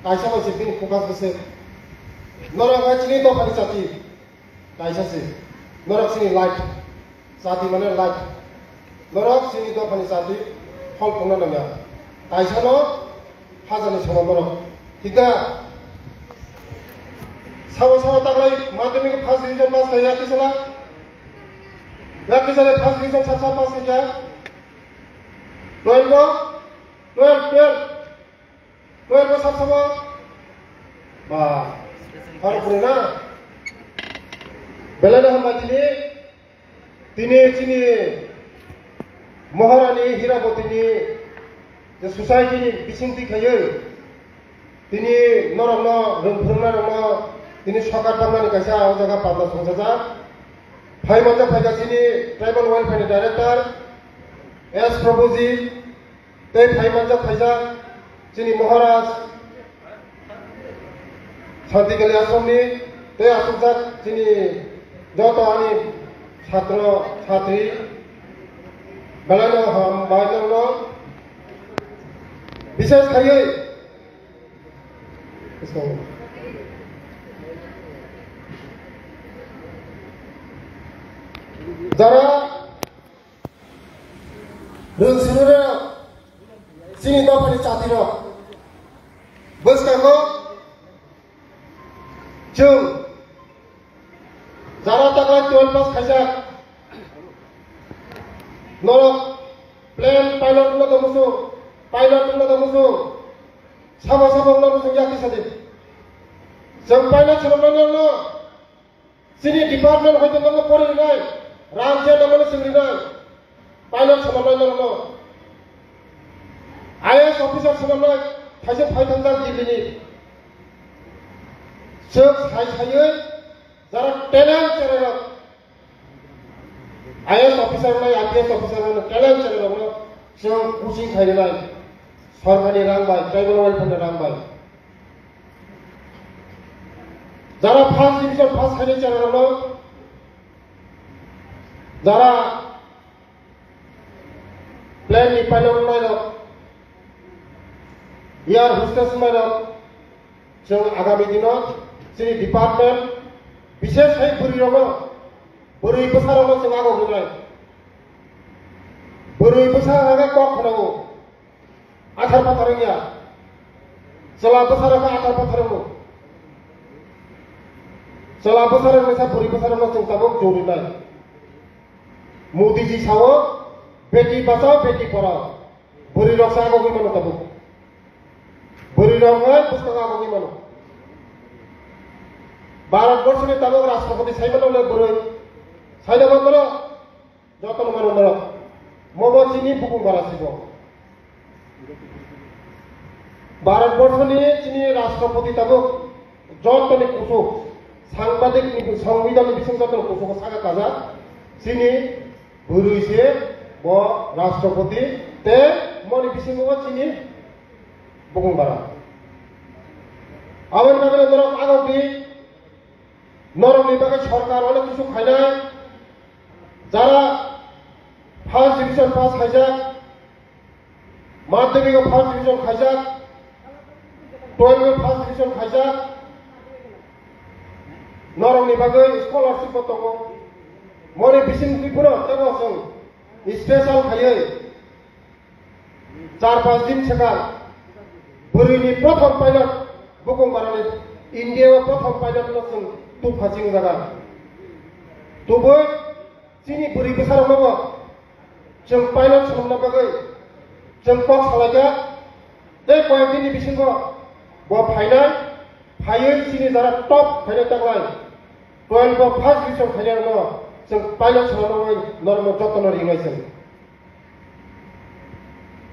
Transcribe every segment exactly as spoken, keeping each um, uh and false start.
Kaisa bai se bini focus bwswk. Norok hai chini dophani chati. Kaisa se. Norok chini light. Chati mane light. Norok chini dophani chati. Phol phungna nangya. Kaisa no hajani somo norok. Thik da? Sabo sabo taklai madhyamik first division pass khai yakti sala. Yakti sala first division sab sab pass khai ya. Twelve go. Twelve, twelve. Twelve sab sabo. Ba. Pharo phuri na. Belai no hambai tini. Tini chini Maharani Hirabotini je society ni bisingtwi khaiwi tini norokno rwng phwrwngnairokno tini sokar tangmani kaisa o jaga padla songchajak. Phai manjak phaikha chini Tribal Welfare ni Director S Prabhuji. Tei phai manjak phaijak chini Maharaj Santikali Ashramni tei achukjak chini joto ani chhatro chhatri belaino hambai norokno bishes khaiwi jara Rwng swnwi rw, chini dophani chatirok. Bwskango chwng jara taklai twelve pass khaijak. Norok plane pilot wngna tongmosong, pilot wngna tongmosong, sabo sabo wngna tongmosong yakti sadi. Chwng pilot swnamnai norokno Chini department hoito nono pori rinai, rang je nono sing rinai, pilot swnamnai nono. I A S officer swnamnai, thaisa phai thangjak Delhi ni. Chwng sai saiwi jara talent chererok, I A S officer nai, I P S officer nai, talent chererokno chwng coaching khai rinai, sorkarni rang bai, tribal welfare ni rang bai. Jara first division pass khainai cherarokno, jara plane ni pilot wngnairok, air hostess wngnairok, chwng agami dino chini department, bishes hai bwrwirokno, bwrwi bwsarokno chwng agok rinai. Bwrwi bwsa hwnba khe kok khwnao. Athar pathar wngya. Chwla bwsarok khe athar pathar wngo. Chwla bwsarok wngsa bwrwi bwsarokno chwng tabuk jori nai. Modi ji sao, "Beti bachao, beti padhao." Bwrwi rok sa agogwi mano tabuk. Bwrwi rok wngwi bwskango agogwi mano. Bharat borso ni tabuk rashtrapati sai mano le bwrwi. Sai da mano. Jotono mano norok. Mobo chini bukung bara sibo. Bharat borso ni chini rashtrapati tabuk jotoni kusuk, sangbadik ni, songbidhan ni bising jotoni kusuk saka kaja. Chini bwrwi se bo rashtrapati te moni bisingo chini bukung bara. Aboni bagwi norok agok di. Norokni bagwi sorkar onek kisu khainai, jara first division pass khaijak, madhyamik o first division khaijak, twelve o first division khaijak, norokni bagwi scholarship bo tongo. Moni bising twi phano tebo chwng special khaiwi Char panch din swkang bwrwini prothom pilot bukung barani India o prothom pilot no chwng tubphasing jaga. Tubui chini bwrwi bwsarokno bo chwng pilot swnamna bagwi chwng kok salaikha. Tei koyek dini bisingo bo phainai, phaiwi chini jara top khainai taklai twelve o first division khainai no chwng pilot swnamna bagwi norokno jotono ringnai chwng.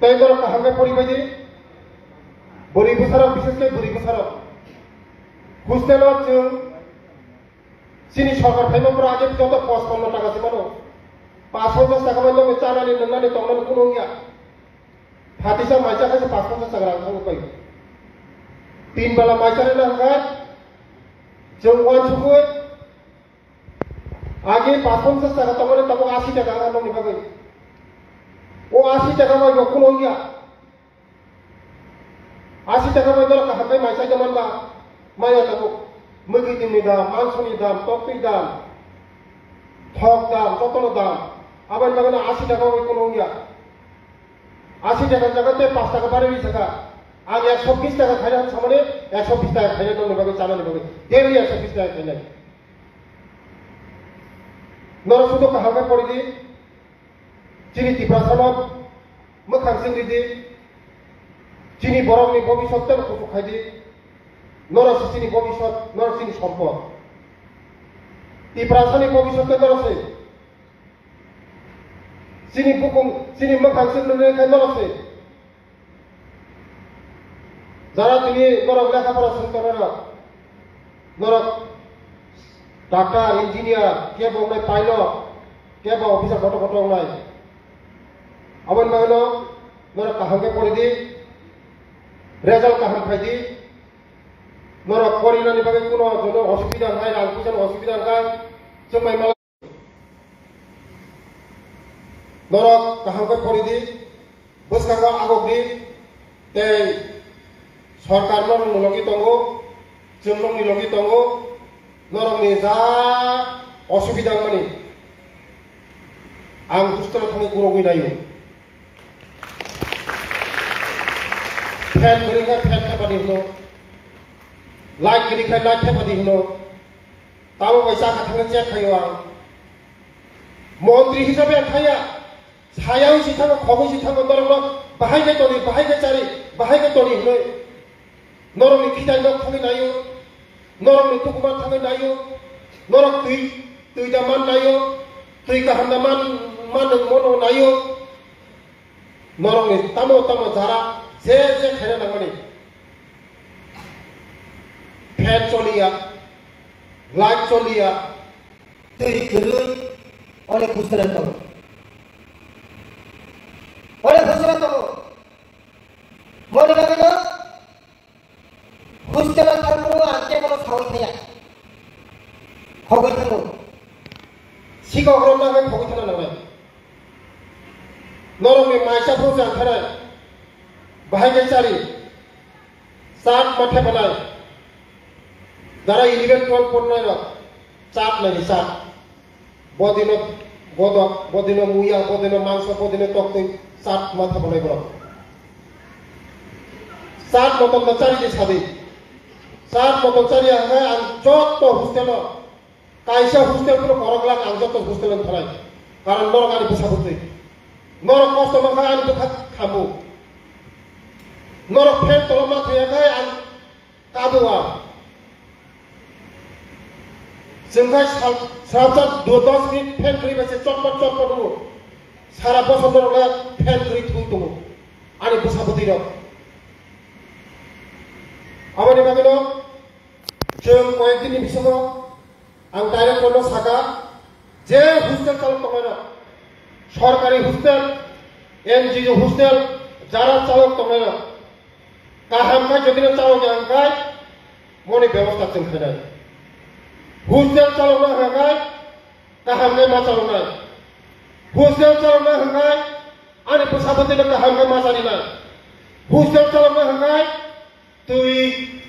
Tei norok kaham khe pori bai di. Bwrwi bwsarok, bishes khe bwrwi bwsarok. Hostel o chwng chini sorkar phaima pore age joto pochpanno taka se mano. Paanch ponchas taka bai nokni chanani, nwngnani, tongnani kunu wngya. Phatisa maisa khe se paanch ponchas taka rang thangwi pai. Tin bala maisa rwna hwnkhe chwng uansukwi Age paanch ponchas taka tongmani tabuk asi taka ang nokni bagwi. O asi taka bai bo kuno wngya. Asi taka bai norok kaham khe mai chai tongman ba, maya tabuk. Mwgwi twi ni dam, mangsoni dam, toktwi dam, thok dam, jotono dam. Aboni bagwi no asi taka bai kuno wngya. Asi taka jaga tei pash taka barwi ri saka. Ang ekso bish taka khaina samani, ekso bish taka khaina nokni bagwi chanani bagwi. Daily ekso bish taka khainai. Norok sudo kaham khe pori di. Chini Tiprasano mwkhang sing ridi, chini borokni bobisot tei kuchuk khaidi, norok se chini bobisot, norok chini sompot. Tiprasani bobisot tei norok se. Chini bukung, chini mwkhang sing ridi khe norok se. Jara tini norok lekha pora swng tongnai rok, norok doctor, engineer, kebo wngnai pilot, kebo officer kotor kotor wngnai. Aboni bagwino norok kaham khe pori di, result kaham khai di. Norok porinani bagwi kuno jono osubida wngnai, rang puisani osubida wngkha, chwng bai mala. Norok kaham khe pori di, bwskango agok di, tei sorkar norokni logi tongo, chwng nokni logi tongo, norokni ja osubida wngmani ang hostel-o thangwi gurogwi naio. Fan kwrwi khe fan thepadi hwno, light kwrwi khe light thepadi hwno. Tamo bai chakha thangwi check khaio ang. Montri hisabe ang thangya. Sayang si thango, khogwi si thango, norokno bahai khe toni, bahai khe chari, bahai khe toni hwnwi. Norokni khitai nok thangwi naio, norokni tukuman thangwi naio, norok twi, twi da man naio, twi kaham da man, man mono naio. Norokni tamo tamo jara je je khaina nangmani. Fan choliya, light choliya, twi kwrwi, onek hostel tongo. Onek hostel tongo. Moni bagwino hostel-o thangphuru ang kebono saui thaya. Khogwi thango. Sikok romna khe khogwi thangna nangnai. Norokni maisa phuru chang khanai. Bahai khe chari. Chat ma thepanai. Jara eleven twelve pornai rok. Chat nai chat. Bodino godok, bodino muya, bodino mangso, bodino toktwi chat ma thepanai borok. Chat motom no chari di sadi. Chat motom chari ang ang joto hostel-o Kaisa hostel phano korok glak ang joto hostel ang thalai. Karon norok ani bwsa bwtwi. Norok kosto mankha ani bwkha khamu. Norok fan tolo ma thwiya khai ang kabo ang. Chwng khai sal, salsa do dos minute fan kwrwi bai se chotpot chotpot wngo. Sara bosor norok le fan kwrwi thwi tongo. Ani bwsa bwtwi rok. Aboni bagwi no chwng koyek din ni bisingo Ang director no saka, je hostel chalok tongnai rok, sorkari hostel, N G O hostel, jara chalok tongnai rok, kaham khe jodi no chalok ya hwnkhe, moni bebosta chwng khainai. Hostel chalokna hwnkhe, kaham khe ma chaloknai. Hostel chalokna hwnkhe, ani bwsa bwtwi no kaham khe ma chalinai. Hostel chalokna hwnkhe, twi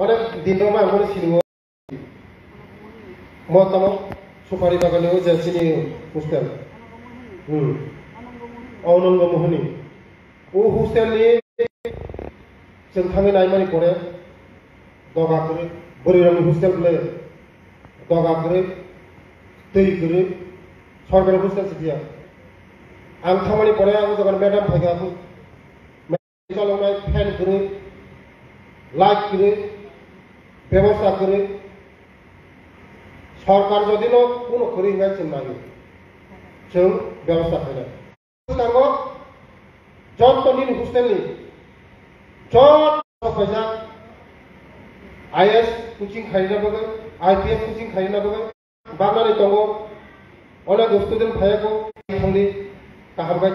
Onek din rok ma ang bono sini o. Mo tamo supari bagan ni o je chini hostel. Hmm. Anango Mohoni. O hostel ni chwng thangwi naimani pore doga kwrwi, bwrwi rokni hostel bwle doga kwrwi, twi kwrwi, sorkari hostel se phiya. Ang thangmani pore ang o jaga madam phaikha, chaloknai fan kwrwi, light kwrwi, bebosta kwrwi, sorkar jodi no kuno kwrwi hwnkhai chwng naio, chwng bebosta khainai. Bwskango Jotto nini hostel ni jotto phaijak I A S coaching khaina bagwi, I P S coaching khaina bagwi baknani tongo. Onek student phaiyago, thangdi kaham bai.